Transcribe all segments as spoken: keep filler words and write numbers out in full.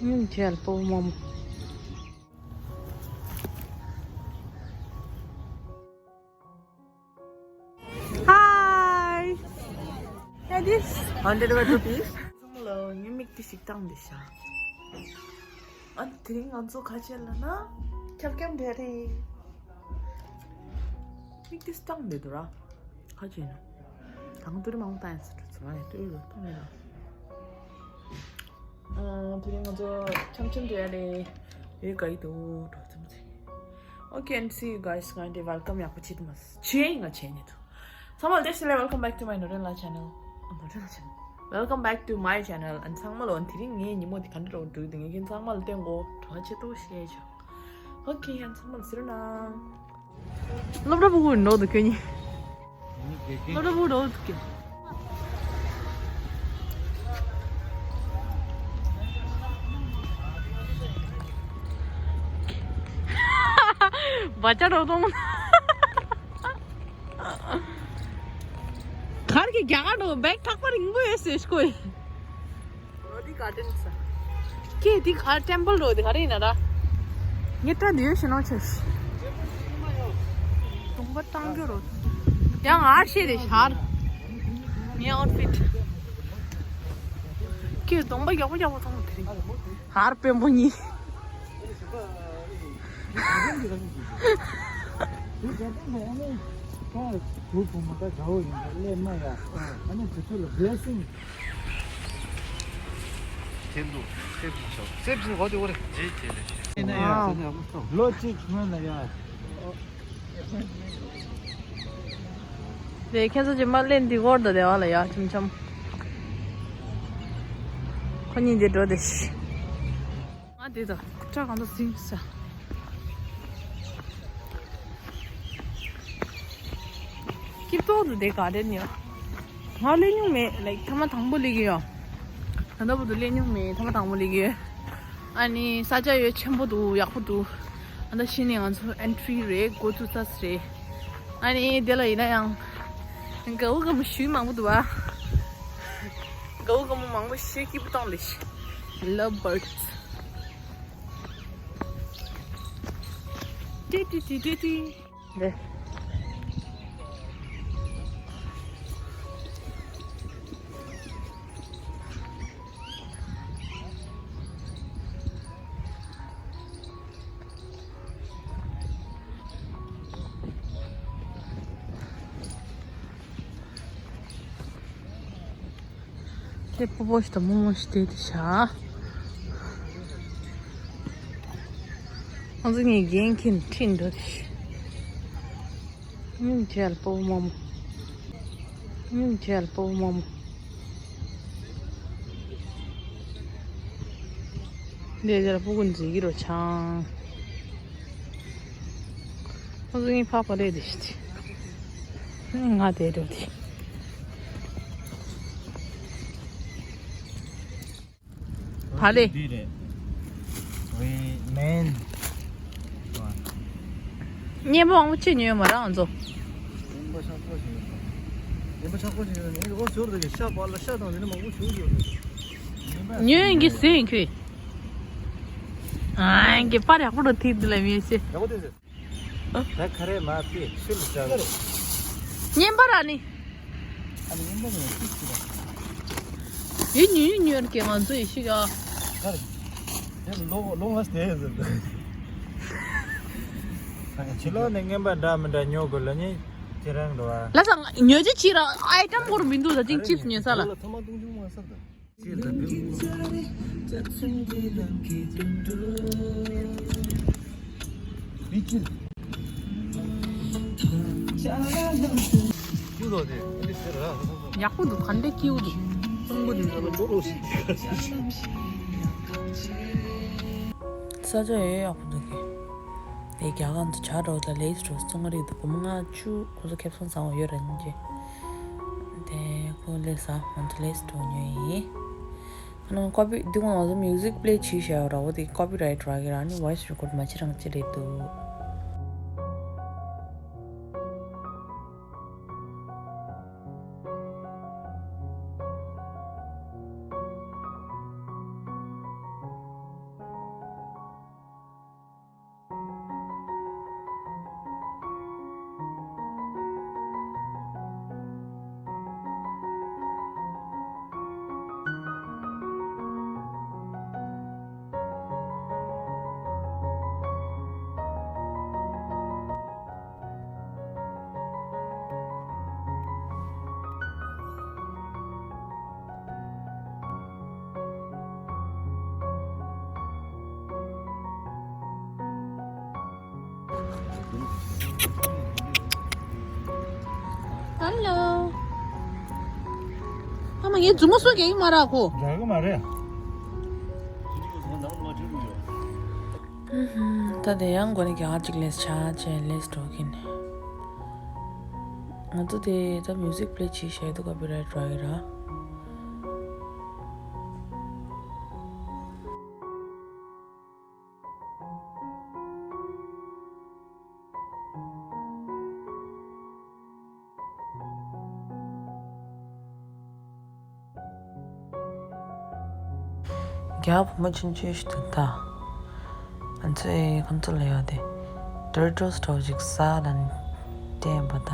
ངས་ཁྱེད་ལ་སྤོ་བོ་མོ། Hi. That is hundred rupees. ལོ་ངའི་མིག་དེ་ཞིག་བཏང་བསྡད་ཤག་ཨ་དེ་རིང་ང་ཚོ་ག་བྱས་ལ་ན། ཁྱབ་ཁྱབ་འདྲ་རེད། མིག་དེ་བཏང་བསྡད་འདུག་ར། ག་བྱས་ན། དང་ཏུ་རི་མང་བཏང་ཡང་ས་འགྲོ་ཚོ་མ་ཡང་ཏུ་རི་ལ་བཏང་ཡང་། ཨ་དེ་རིང་ང་ཚོ་འཆམ་འཆམ་འདྲ་རེད། ཡོད་ག་ཡི་འདུག་འགྲོ་ཚོ་མ་ཚོ། Okay, and see you guys. ང་འདི་welcome ཡག་པོ་བྱེད་དུ་མ་སོང་། ཆེ་ཡིན་ང་ཆེ་ཉེ་དུ། ཚང་མ་བདེ་སྐྱིད་ལ། Welcome back to my Norena channel. Norena channel. Welcome back to my channel. And ཚང་མ་ལོ་དེ་རིང་ངའི་ཉིན་མོ་དེ་ག་འདྲ་འགྲོ་འདུག་དེ་ངས་ཁྱེད་ཚང་མ་ལ་བསྟན་གོ་གྲོགས་ཆེ་ཏོ་ཤེས་ཆོག Okay, and ཚང་མ་ལ་ཟེར་ན། སློབ་གྲྭ་ཕྲུ་གུ་འགྲོ་འདུག་ཁྱོད་གཉིས། སློབ་གྲྭ་ཕྲུ་གུ་འགྲོ་འདུག་ཁྱོད། བ་ཅག་འགྲོ་དང་། གར་གྱི་རྒྱ་གར་འགྲོ་བེག་ཐག་པ་རིང་པོ་ཡོད་ཟེར་ཤི་ཀོ་ཡིན། Rodi Gardens. ཁྱེད་འདི་ག་ཊེམ་པལ་རོ་འདི་ག་རེ་ཡིན་ན་ར། ངས་ཏྲ་འདི་ཡོད་ཤེས་ནོ་ཆེ། གདོང་པ་བཏང་རྒྱུ་རོ། ཡང་ཨར་ཤེས་རེད་ཤར། ངའི་ཨའུ་ཊི་ཕིཊ། ཁྱེད་གདོང་པ་ཡག་པོ་ཡག་པོ་བཏང་དེ་རིང་། ཧར་དཔོན་པོ་གཉིས། Blessing. ལོ་གཅིག་སྔོན་ལ་ཡ། དེ་ཁྱེད་ཚོ་ཅི་མ་ལེན་འདི་སྐོར་དུ་བདེ་བ་ལ་ཡ་ཆུམ་ཆུམ། ཁོ་གཉིས་འདི་འགྲོ་དེ་ཤི། ང་འདི་དང་སྐྲ་གང་དུ་ཟིན་ས། སྐྱིད་ཏོག་ཏུ་དེ་ག་དེ་ནི། ང་ལས་མྱོང་མེད་ལའིག་ཐ་མ་དང་པོ་ལས་ཀྱི་ཡོད། ད་ལྟ་བུ་དུ་ལས་མྱོང་མེད་ཐ་མ་དང་པོ་ལས་ཀྱི་ཡོད། ཨ་ནི་ས་ཆ་ཡོད་ཆེན་པོ་འདུག་ཡག་པོ་འདུག་ཨ་ད་ཕྱི་ནས་ང་ཚོ་ཨེན་ཊི་རི་རེད་འགོ་བཙུགས་ས་རེད། ཨ་ནི་དེ་ལ་ཡིན་ན་ཡང་། དགའ་བོ་དགའ་མོ་ཞུས་མང་པོ་འདུག་ཨ། དགའ་བོ་དགའ་མོ་མང་པོ་ཞེས་སྐྱིད་པོ་བཏང་ལེ་ཤི། Love birds. ཏི་ཏི་ཏི་ཏི་ཏི། འདི། དེ་སྤོ་བོ་ཞིག་དང་རྨོ་མོ་ཞིག་བསྡད་དེ་བཞག་ང་ཚོ་ངའི་རྒན་ཁྱིམ་ཁྲིད་འགྲོ་དེ་ཤི། ངས་ཁྱེད་ལ་སྤོ་བོ་རྨོ་མོ། ངས་ཁྱེད་ལ་སྤོ་བོ་རྨོ་མོ། འདི་ལ་སྤུ་གུ་འཛིན་གྱི་རོ་ཆང་། ཁོ་ཚོ་གཉིས་ཕག་པ་རེད་དེ་ཤི། ང་དེ་འགྲོ་དེ། བ་ལེ། འདི་རེད། ཝེ་མེན། བརྙན་པོ་མང་པོ་ཅིག་ཉོས་མ་རང་ཚོ། ཉན་པ་ཆགས་པོ་ཞིག་ཡོད། ཉན་པ་ཆགས་པོ་ཞིག་ཡོད། ངས་འོ་ཞོར་དུ་ཤ་པ་ལ་ཤ་དང་འདི་ནི་མང་པོ་ཞིག་ཡོད། ཉོས་ཡིན་གྱི་ཟིན་ཁུས། ཨ་ཡིན་གྱི་པར་ཡག་པོ་འགྲོ་ཐིག་འདི་ལ་མིན་སི། ཡག་པོ་དེ་ཟེར། ད་ཁ་རས་མ་ཕི་ཤུལ་ལ་བྱ་བ། ཉན་པ་ར་ནི། ཨ་ནི་ཉན་པ་ནི་ཤུལ་ཤུལ་ལ། ཡིན་ཉུ་ཡིན་ཉུ་ཡོད་ཀྱི་ང་ཚོ་ཡི་ཤི་ག་ཁར། ཡ་ལོ་ལོ་ང་སྟེ་ཟེར། ཕྱི་ལོགས་ནས་རྔན་པ་འདྲ་མི་འདྲ་ཉོ་དགོས་ལ་ནི་ཁྱེད་རང་འགྲོ་བ། ལ་ས་ཉོ་རྒྱུ་ཅི་ར་ཨའི་ཀྲམ་སྐོར་མི་འདུག་ད་ཅིག་ཅིབ་སི་ཉོ་ས་ལ། ཐོག་མ་ཏུང་ཅུང་མ་ས་ད། ཡག་པོ་འདུག་ག་འདྲ་སྐྱིད་པོ་འདུག་ཀྲུང་གོ་འདི་ཚོ་ལ་འགྲོ་རོགས་ཞིག་ས་ཆ་ཡོད་ཡག་པོ་འདུག་གི་དེ་རྒྱ་གར་འདི་བྱ་འགྲོ་ལ་ལེས་འགྲོ་ཚོང་རིགས་འདུག་སྒོར་མོ་ལྔ་བཅུ་ཁོ་ཚོ་ཁེ་བཟང་བཟང་བ་ཡོད་ར་ཉིན་གྱི། དེ་ཁོ་ལས་ས་ང་ཚོ་ལས་འགྲོ་ཉོས་ཡིན། ཨ་ནི་ཀོ་པི་འདི་ང་ཚོ་མིའུ་ཟིག་པི་ལེ་བྱས་བཞག་ཡོད་ར་འོ་དེ་ཀོ་པི་རའིཊ་རག་གི་ར་ནི་ཝོ་ཡིས་རི་ཀོཌ་མ་བྱེད་རང་བྱེད་རེད་འདུག་ཧེ་ལོ། ཨ་མ་ངའི་མཛུབ་མོ་སུ་གེགས་མ་རག་གོ། འདྲ་གི་མ་རེད། ད་དེ་ཡང་མགོ་ནས་རྒྱ་གར་ཅིག་ལས་ཆ་ཅན་ལས་འགྲོ་གིན། ང་ཚོ་དེ་ད་མིའུ་ཟིག་པླེ་བྱས་བཤད་དུས་ཀོ་པི་རའེ་ཊི་རག་གི་ར། རྒྱ་བུ་མོ་ཆུང་ཆུང་ཞིག་འདུག་ད། ང་ཚོས་ཁོང་ཚོ་ལ་ཡོད་དེ། ཏུར་ཊལ་སི་འདྲ་བོ་ཅིག་ཟ་ལ་སྟན་པ་ད།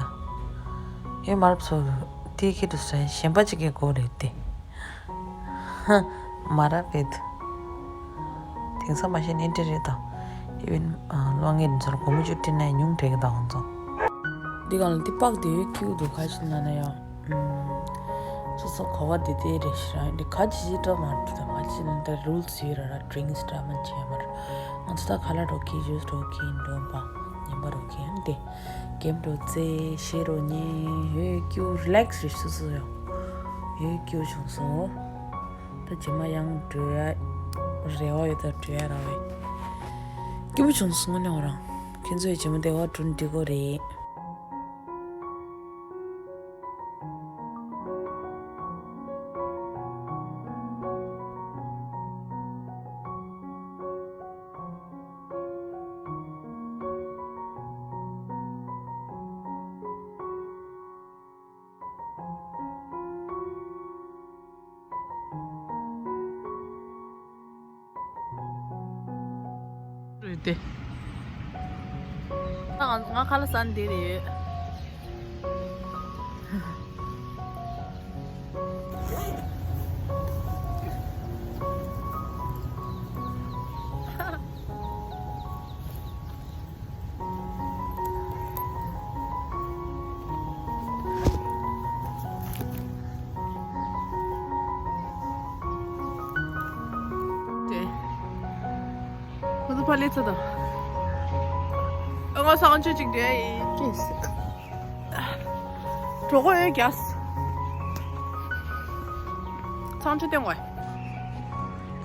ཡོད་མ་རབས་ཚོ་དེའི་ཁྱད་དུ་ཟ་གཞན་པ་ཅིག་གི་མགོ་རེད་དེ། མ་རབས་བེད། དེང་སང་མ་ཤེས་ནི་འདྲ་རེད་ད། ཨི་ཝན་གློག་བརྙན་ཚོར་སྒོར་མོ་བཅུ་སྤྲད་ན་ཉུང་དྲགས་ཀྱི་ད་ཁོང་ཚོ། འདི་གང་ལ་འདི་པགས་དེ་ཡོད་ཀྱི་འདུག་ག་ཅི་ན་ན་ཡང་། སོ་སོ་གོ་བ་དེ་དེ་རེད་ཤི་ར་འདི་ག་ཅི་ཞིག་སྤྲོ་མ་འདུག་ད་ག་ཅི་ན་ད་རུལ་སི་ཡོད་ར་ར་ཌི་རིང་སི་འདྲ་མ་བྱས་མར། ང་ཚོ་ད་ཁ་ལག་འགྲོ་གི་ཇུས་འགྲོ་གི་འགྲོ་པ་ཉན་པ་འགྲོ་གི་ཡང་དེ། གེམ་འགྲོ་རྩེ་ཤེ་རོ་ཉེ་ཡོད་ཀྱི་རི་ལེག་སི་རེད་སོ་སོ་ཡང་ཡོད་ཀྱི་བྱུང་སོང་། ད་རྗེས་མ་ཡང་འགྲོ་ཡ་རེ་བ་ཡོད་ད་འགྲོ་ཡ་ར་བས། སྐྱིད་པོ་བྱུང་སོང་ངོ་ནས་འོ་རང་། ཁྱེད་ཚོའི་རྗེས་མ་བདེ་བ་བསྐྲུན་འགྲིག་གོ་རེད། རེད་དེ། ང་ང་ཁ་ལག་ཟ་འདི་རེད། དེ། ཁོ་ཚོ་ཕར་སླེབས་ཚར་དང་། ཨ་ང་གསང་སྤྱོད་ཅིག་འདྲ་ཡིན། གྲོགས་པོ་ཡོད་རྒྱ། གསང་སྤྱོད་སྟོན་དགོས།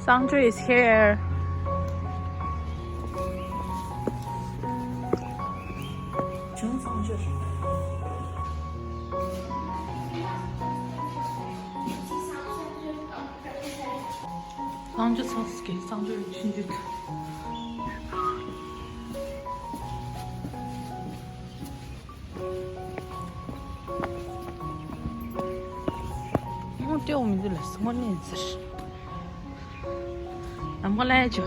གསང་སྤྱོད་is here. གསང་སྤྱོད་ཚོགས་ཀྱི་གསང་སྤྱོད་ཆུང་འདུག་ངོ་སྤྲད་འོང་མི་འདུག་ལ་སོང་ནས་ཟེར། ནམ་མཁའ་ལ་ཡ་ཅོ།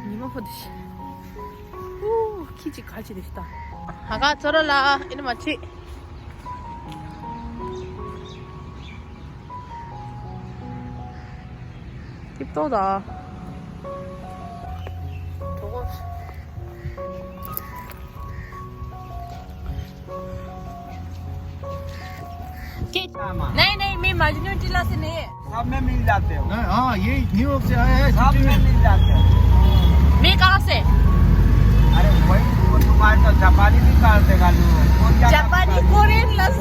ཉི་མ་ཕོ་དེ་ཤི། ཨུ། ཁྱི་གཅིག་ག་ཅི་རེད་ཤི་ད། ཧ་ག་ཚོ་རོ་ལ་ཨེ་ནི་མ་ཁྲིད། ཀིབ་ཏོ་ད། གྲོགས་པོ། नहीं, नहीं, मैं मजनू टीला से नहीं है। सब में मिल जाते हो। नहीं, हाँ, ये न्यूयॉर्क से आया है, सब छुट्टी में में। मिल जाते हो। मैं कहाँ से? अरे, वही, वो तुम्हारे तो जापानी भी कर देगा, लोग। कोरिया का भी कर देगा। जापानी, कोरियन लस।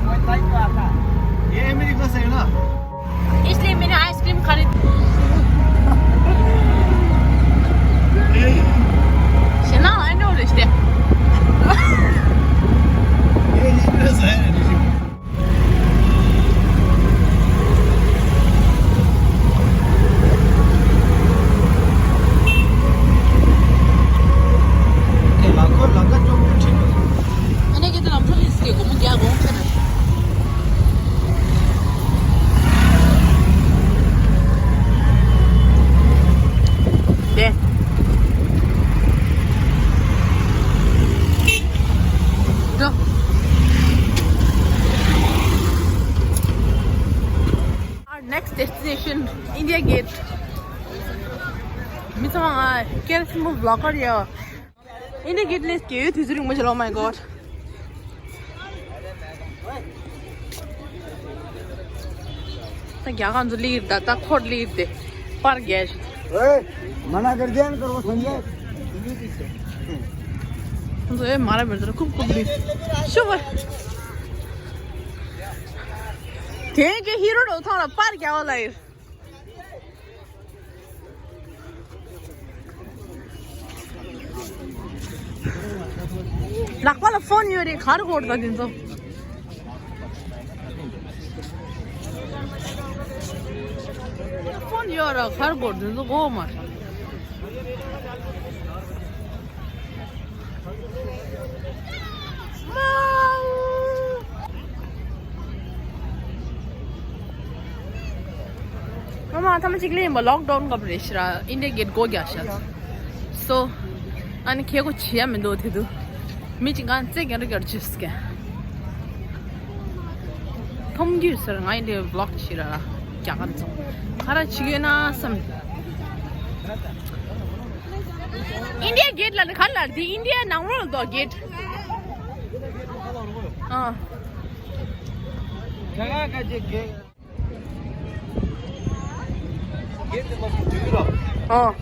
वही, वही तो आता है। ये अमेरिका से है ना? इसलिए मैंने आइसक्रीम खरीद। Genau, I know this. ये इंटरेस्ट है। ལག་ཁོ་ལག་ཁ་ཅོག་ཅོག་ཁྲིད་འགྲོ། ཨ་ནེ་གེ་ད་ལམ་འཕྲོ་ལིས་ཀྱི་སྒོར་མོ་བརྒྱ་དགོངས་ཆེ་ན། དེ། འགྲོ། Our next destination, India Gate. མི་ཚང་མ་ང་སྐད་ཆེན་པོ་བློ་ཀར་ཡོད། India Gate ནས་སྐྱེ་ཡོད་དུས་ཚོད་རིང་མོ་ཞིག་ལ། Oh my God. ད་རྒྱ་གང་ཚོ་ལིར་ད་ད་ཁོར་ལིར་དེ་པར་རྒྱལ་ཞིག ओए, मना कर दिया ना तेरे को, समझे? ཁོང་ཚོ་ཨེ་མ་ར་བེར་ཟེར་ཁུག་ཁུག་རི་ཤུ་བ། དེ་གི་ཧི་རོ་རོ་ཐང་ལ་པར་རྒྱག་པ་ལ་ཡིན། ལག་པ་ལ་ཕོན་ཡོད་རེད། གར་གོར་ད་དེ་ཚོ། ཕོན་ཡོད་ར་གར་གོར་དེ་ཚོ་གོ་མ། ཨ་མ་ཐ་མ་གཅིག་ལེན་པ་ལོག་ཌའུན་སྐབས་རེད་ཤི་ར། ཨིན་ཌི་ཡ་གེ་ཊི་སྒོ་རྒྱག་ཤག་སོ། ཨ་ནི་ཁྱེད་ཀོ་བྱེད་ཡ་མི་འདུག་དེ་དུས་མི་གཅིག་གང་རྩེ་རྒྱག་རེ་རྒྱག་བྱེད་སྐད། མཐོང་རྒྱུ་ཟེར། ང་ཨིན་ཌི་ཡ་བི་ལོག་བྱེད་ར་རྒྱག་ག་ཚོ་ག་ར་བྱེད་ཀྱི་ཡོད་ན་བསམ། ཨིན་ཌི་ཡ་གེ་ཊི་ལ་ནི་ག་ལ་འདི་ཨིན་ཌི་ཡ་ནང་ལོགས་ལ་འདུག་གེ་ཊི། ཨ། ཨོ།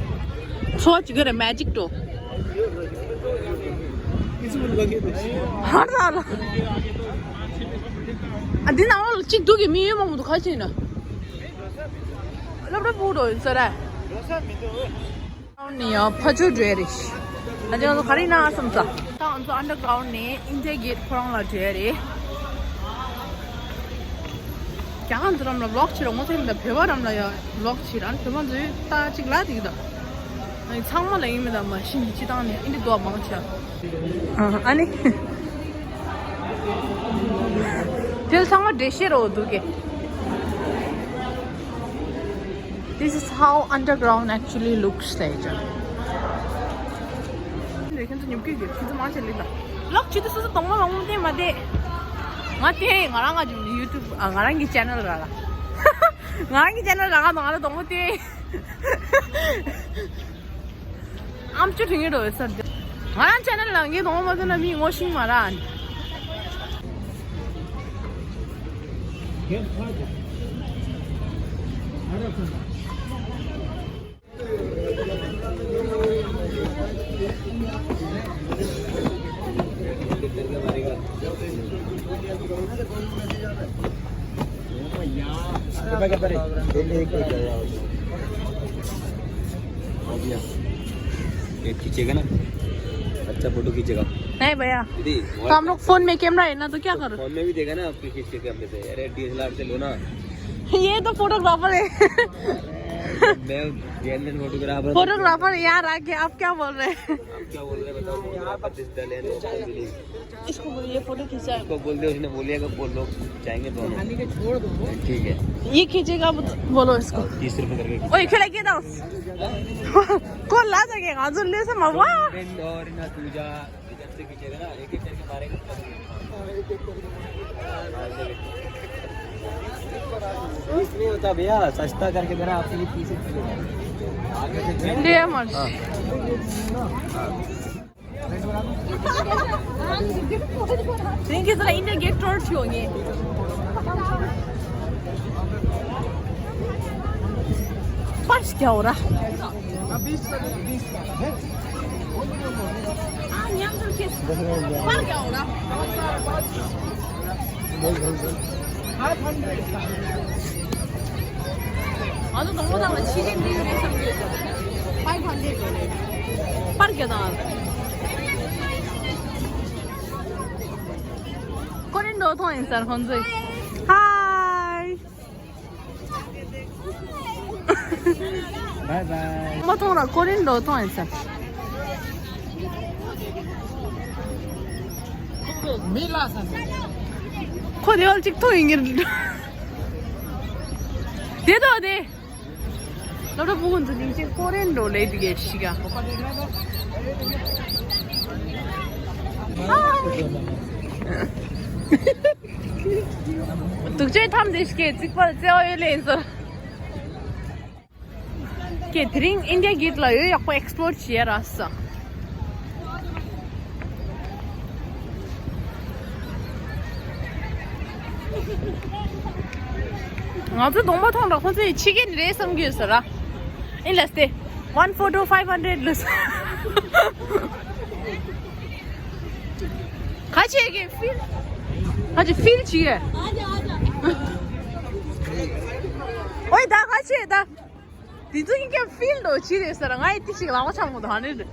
ཚོ་གཅིག་གི་རེད་མེ་ཇིག་ཏོ། ཧར་ལ་ལ། ཨ་འདི་ནང་ལོགས་ལ་གཅིག་འདུག་གི་མི་ཡོད་མང་པོ་འདུག་ག་ཅི་ཡིན་ན། སློབ་གྲྭ་ཕྲུ་གུ་འདྲ་ཡིན་ས་རེད། ནི་ཡང་ཕ་ཆུ་འགྲོ་ཡ་རེད། ཨ་ཅག་ང་ཚོ་ག་རེ་ཡིན་ན་བསམ་ས། ད་ང་ཚོ་ཨན་ཌར་གྷ་རའུན་ནས་ཨིན་ཌི་ཡ་གེ་ཊི་ཁོ་རང་ལ་འགྲོ་ཡ་རེད། རྒྱ་གར་འདི་རམ་ལ་བི་ལོག་བྱེད་རོགས་ངོ་ཚ་ཡིན་ད། བོད་པ་རམ་ལ་ཡ་བི་ལོག་བྱེད་རང་བོད་པ་ཚོས་ད་ཅིག་ལ་དེ་གི་ད། ཨ་ནི་ཚང་མ་ལ་ཡིན་མི་ད་མ་ཤི་ནི་སྤྱི་བཏང་ནས་ཨིན་ཌི་དུ་བ་མང་ཆེ། ཨ་ནི། དེ་ཚང་མ་འགྲེལ་བཤད་རོགས་འདུག་གི། This is how underground actually looks like. ཁྱེད་ཚོ་ཉོབ་ཀྱི་ཡོད། ཁྱེད་ཚོ་མང་ཆེ་ལེགས་ལ། ལོག་ཆེ་དུ་སོ་སོ་དོང་མ་མང་མོ་བལྟས་མ་བལྟས། ང་བལྟས། ང་རང་ང་ཡུ་ཊུབ་ཨ་ང་རང་གི་ཅེ་ནལ་ར་ལ། ང་རང་གི་ཅེ་ནལ་ར་ང་དང་ང་རང་དོང་མོ་བལྟས། ཨམ་ཅོག་ཁྲིད་ངེས་འགྲོ་ཡོད་ས་རེད། ང་རང་ཅེ་ནལ་ལ་ངའི་དོང་མ་བཏོན་ན་མིས་ངོ་ཤེས་མ་རེད། एक खींचेगा ना, अच्छा फोटो खींचेगा। नहीं भैया, दीदी, तो हम लोग फोन में कैमरा है ना, तो क्या करो? फोन में भी देगा ना आपके खींच के कैमरे से। अरे, डीएसएलआर से लो ना। ये तो फोटोग्राफर है। मैं जेन्युइन फोटोग्राफर। फोटोग्राफर यहाँ रख के आप क्या बोल रहे हैं? आप क्या बोल रहे हैं बताओ, फोटोग्राफर डिजिटल है, तो इसको बोलिए, फोटो खींचा है। इसको बोल दे, उसने बोलिए कि वो लोग जाएंगे दोनों। ठीक है। ये खींचेगा, बोलो इसको। तीस रुपए करके। ओए, खिला के दो। को ला सके, हजुरले चाहिँ म वा। फ्रेन्ड और ना दूजा, इधर से खींचेगा ना, एक एक करके मारेगा। इसमें होता भैया, सस्ता करके दे रहा, आपसे भी तीस रुपए ले। ले मत। हाँ। हाँ। Thank you, sir. India gate tour to you. Pas क्या हो रहा? हाँ, यहाँ पर किस? पर क्या हो रहा? ང་ཚོ་དང་པོ་དང་ལ་ཕྱི་རྒྱལ་འགྲིག་རེད་བསམ་གྱི་ཡོད། ཕའིབ་ཧན་ཌེ་རེད། པར་རྒྱག་དང་། ཀོ་རིན་ཌོ་མཐོང་ཡིན་ཟེར་ཁོང་ཚོས། ཧའི། བའི་བའི། མ་མཐོང་ལ་ཀོ་རིན་ཌོ་མཐོང་ཡིན་ཟེར། མི་ལ་ས། ཁོ་དེ་བ་གཅིག་མཐོང་ཡིན་གྱི་རེད། དེ་དོ་དེ། སློབ་གྲྭ་ཕྲུ་གུ་ཚོ་སྙིང་རྗེ། ཀོ་རིན་ཌོ་ལེ་དེ་གས་ཤི་ག་སྡུག་ཅག་ཐམས་ཅད་ཤི་གས་རྩིག་པར་བརྩེ་བ་ཡོད་ལེ་ཡིན་ཟེར། ཀྱེ་དེ་རིང་ཨིན་ཌི་ཡ་གེ་ཊི་ལ་ཡོད། ཡག་པོ་ཨེག་སི་པོ་ལོར་བྱེད་ཡ་རག་སོང་། ང་ཚོ་གདོང་པ་མཐོང་ར་ཁོང་ཚོས་ཕྱི་རྒྱལ་རེད་བསམ་གྱི་ཡོད་ས་ར། ཨིན་ལ་སྟེ། One photo five hundred ལུས། ཁ་ཆེ་གི་ཕིལ། ཁ་ཆེ་ཕིལ་ཆི་གི། ཨོའི་ད་ཁ་ཆེ་ད། དེ་ཚོ་ཡིན་ཀྱང་ཕིལ་འདྲ་ཅི་རེད་ཟེར། ང་ཡི་ཏི་ཞིག་ལག་པ་འཆང་མོ་དང་ནི་རེད།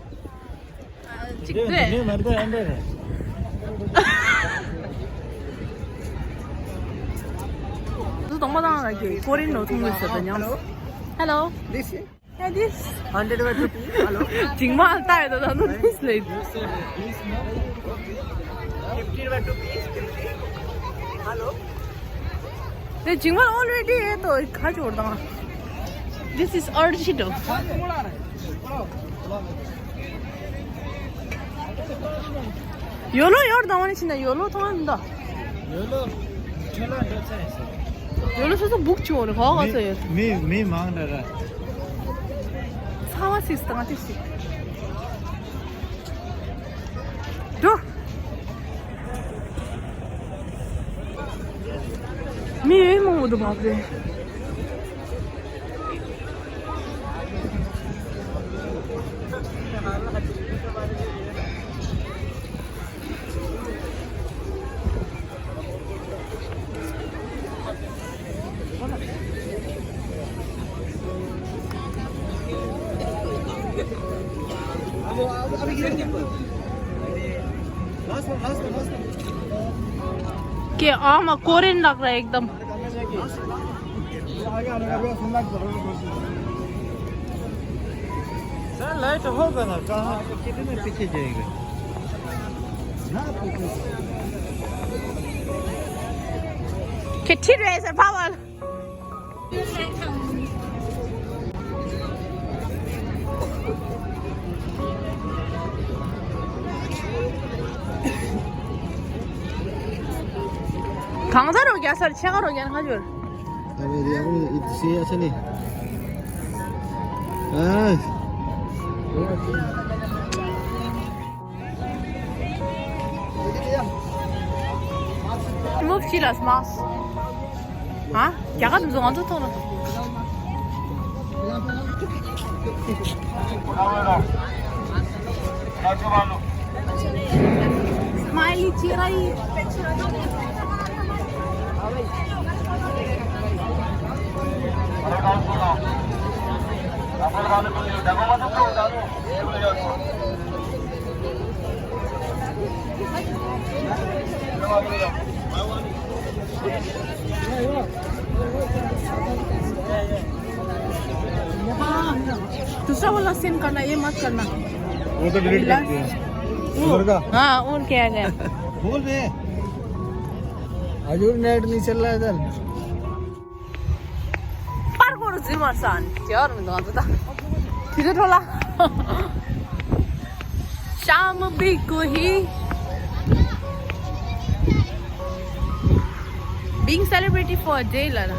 ཅིག་རེད། དེ་མར་ད་ཨེ་འདྲ་རེད། དུ་དང་མ་དང་གི་ཀོ་རིན་ནོ་ཐུང་མི་ཟེར་ད་ཉམས། Hello. This is Hey, this. Hundred baht rupees. Hello. ཇིང་མ་ལྟ་ཡོད་ད་ནོ་this lady. Fifty baht rupees. Hello. དེ་ཇིང་མ་already ཨེ་ཏོ་ཁ་ཅོར་དང་། This is original. ཡོ་ལོ་ཡོར་དང་བ་ནི་ཕྱིན་ན་ཡོ་ལོ་མཐོང་ཡ་མི་འདུག་ཡོ་ལོ་ཁྲེ་ལ་འགྲོ་ཚར་ཡིན་ཟེར། ཡོ་ལོ་སོ་སོ་བུག་ཆུང་རེ་གོ་ག་ཚོ་ཡོད། མི་མི་མང་འདྲ་ར། ཚ་བ་སིགས་དང་ཏི་སི། འགྲོ། མི་ཡོད་མང་པོ་འདུག་མ་རེད། के आमा कोरियन लग रहा है एकदम। सर, लाइट होगा ना, कहाँ कितने पीछे जाएगा? के ठीक रहे सर पावर। གང་ལྟར་རོ་རྒྱ་སར་ཆེ་ག་རོ་རྒྱ་ང་འབྱོར། अरे यार, इसे ऐसे नहीं। हाँ। Move, chill us, mask. हाँ? क्या कर तुम जोन तो थोड़ा। Smiley चिराई। दूसरा वाला सेंड करना, ये मत करना। वो तो डिलीट कर दिया। वो, उधर का? हाँ, और क्या है? बोल बे। हजूर, नेट नहीं चल रहा इधर। པར་སྐོར་རུ་འཛིན་མར་སང་དེ་བར་མི་འདུག་ང་ཚོ་ད། དེ་ཚོ་འཕྲོ་ལ། ཤམ་བི་ཀུ་ཧི། Being celebrity for a day ལ་ན།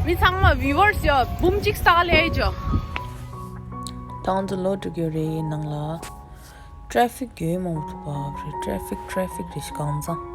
མི་ཚང་མ་ཝི་ཝར་སི་ཡོད་འབུམ་གཅིག་ས་ལས་ཇོ། ད་ང་ཚོ་ལོག་འགྲོ་གི་རེད་ནང་ལ། ཊེ་ཕིག་ཡོད་མང་པོ་འདུག་པ་རེད། ཊེ་ཕིག་ཊེ་ཕིག་རེད་ཤི་གང་ཚང་།